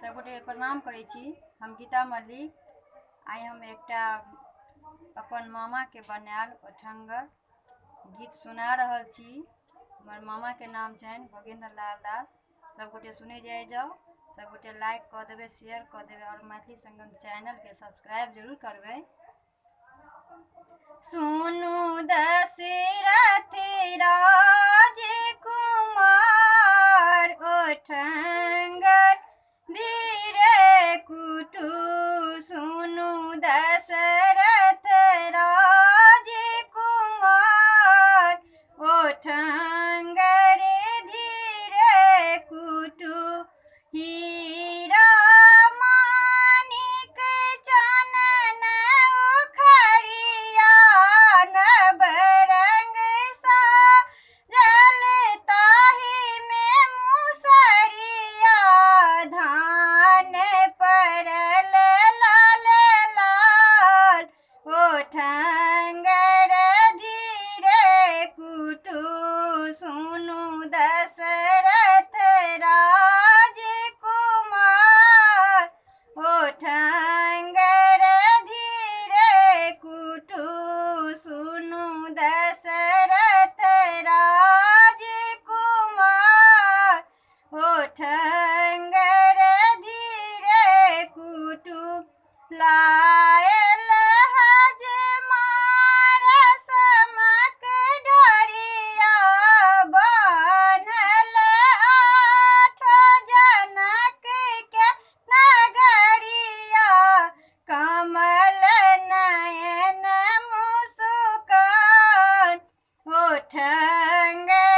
सबगोटे प्रणाम करै छी। हम गीता मल्लिक। आइ हम एकटा अपन मामाके बनायल ओठङ्गर गीत सुना रहल छी। हमर मामाके नाम छनि भोगेन्द्र लाल दास। सबगोटे सुनै जाइ जाउ। सबगोटे लाइक कऽ देबै, शेयर कऽ देबै आओर मैथिली संगम चैनलके सब्सक्राइब जरूर करबै। सुनू दशरथ राज कुमार ओठङ्गर धीरे कुटु। सुनू दशरथ राज कुमार ओठङ्गर धीरे कुटु। हीरा मानिक चनन उखड़िया नवरंग सा जल ताही में मुसरिया धान परल लाल लाल ओठङ्गर धीरे कुटु। सुनु दशरथ राज कुमार ओठङ्गर धीरे कुटु। सुनु दशरथ राज कुमार ओठङ्गर धीरे कुटु। लायल हजमार समक डरिया बान्हल आठ जनक के नगरिया कमल नयन मुस्कान ओठङ्गर